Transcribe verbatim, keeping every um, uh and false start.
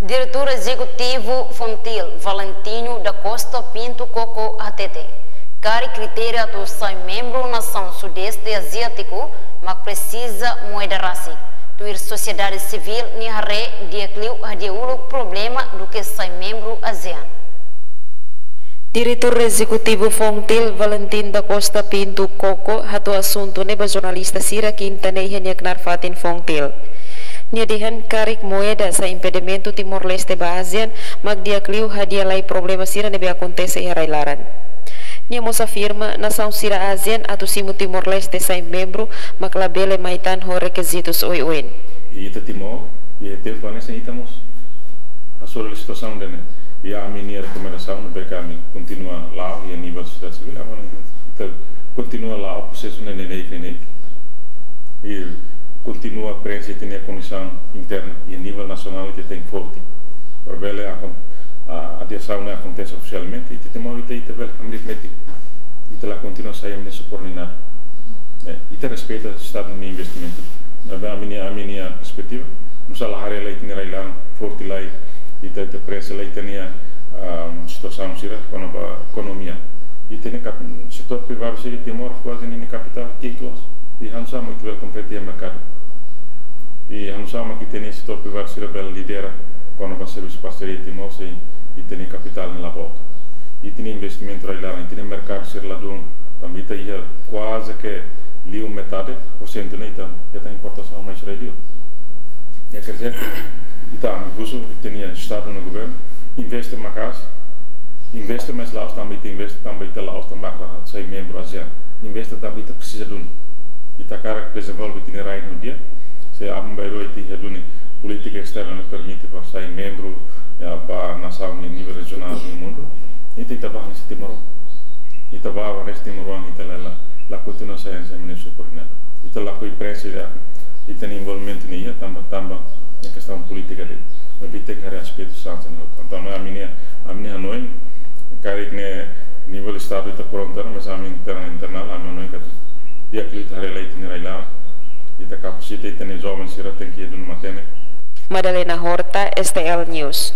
Diretór Ezekutivu Fontil, Valentino da Costa Pinto Coco hatete, karik kritéria atu sai membru nasaun Sudeste Aziátiku, mak presiza moeda rasik. Tuir sosiedade sivíl nia haree di'ak liu hadi'a uluk problema duké sai membru ASEAN. Diretór Ezekutivu Fontil, Valentin da Costa Pinto Coco, hato'o asuntu ne'e ba jornalista sira kinta ne'e iha nia knaar fatin Fontil. Nia dehan karik moeda sai impedimentu Timor-Leste ba ASEAN, mak di'ak liu hadi'a lai problema sira ne'ebé akontese iha rai-laran. Nia mós afirma, nasaun sira ASEAN atu simu Timor-Leste sai membru, mak labele mai tan ho rekizitus oioin. I ita Timor, i tempu hanesan ita mós hasoru situasaun ida-ne'e. I ami-nia rekomendasaun ne'ebé ke ami kontinua la'o iha nivel sosiedade sivíl, ami ita kontinua la'o prosesu ne'e, ne'e, ne'e, ne'e. I kontinua prenxe ita-nia kondisaun interna, i nivel nasionál ita tenke forte. Para bele akon-, a, adiasaun ne'e akontese ofisialmente, ita Timor, ita, ita bele hamriik metin. Ita la kontinua sai ami-nia subordinadu. Eh, ita respeita Estadu nia investimentu. Maibé ami-nia, ami-nia perspetiva, oinsá la haree lai ita-nia rai-laran forte lai, ita, ita prenxe lai ita-nia, ah, situasaun sira kona-ba ekonomia. Ita-nia kap-, setór privadu sira Timor kuaze nia kapitál ki'ik loos. I oinsá mak ita bele kompete iha merkadu. I oinsá mak ita-nia setór privadu sira bele lidera kona-ba servisu parseria Timor se ita-nia kapitál ne'e la boot. Ita-nia investimentu rai-laran, ita-nia merkadu sira ladún, tanba ita iha kuaze ke liu metade porsentu ne'e ita, ita importasaun mai sira liu. Ne'e quer dizer, ita ami husu, ita-nia Estadu no governu, investe maka'as, investe mais la'ós tanba ita investe, tanba ita la'ós, tanba ita sai membru ASEAN. Investe tanba ita presiza duni. Ita hakarak dezenvolve ita-nia rai no di'ak, se aban-bainrua ita iha duni polítika esterna ne'e permite para sai membru, ya, ba nasaun iha nivel rejionál iha mundu. Ita, ita bá hanesan timoroan. Ita bá hanesan timoroan, ita la, la, la kontinua sai hanesan ami-nia subordinadu. Ita lakohi prenxe ida, ita-nia envolvimentu ne'e iha tanba, tanba ne'e kestaun polítika de'it. Maibé ita tenke haree aspetu sansa ne'e. Entaun ami-nia, ami-nia hanoin, karik ne'e nivel Estadu ita prontu, mas ami interna, internál, ami hanoin katak di'ak liu ita haree lai ita-nia rai-laran, ita kapasita ita-nia joven sira tenke iha duni matenek. Madalena Horta, S T L News.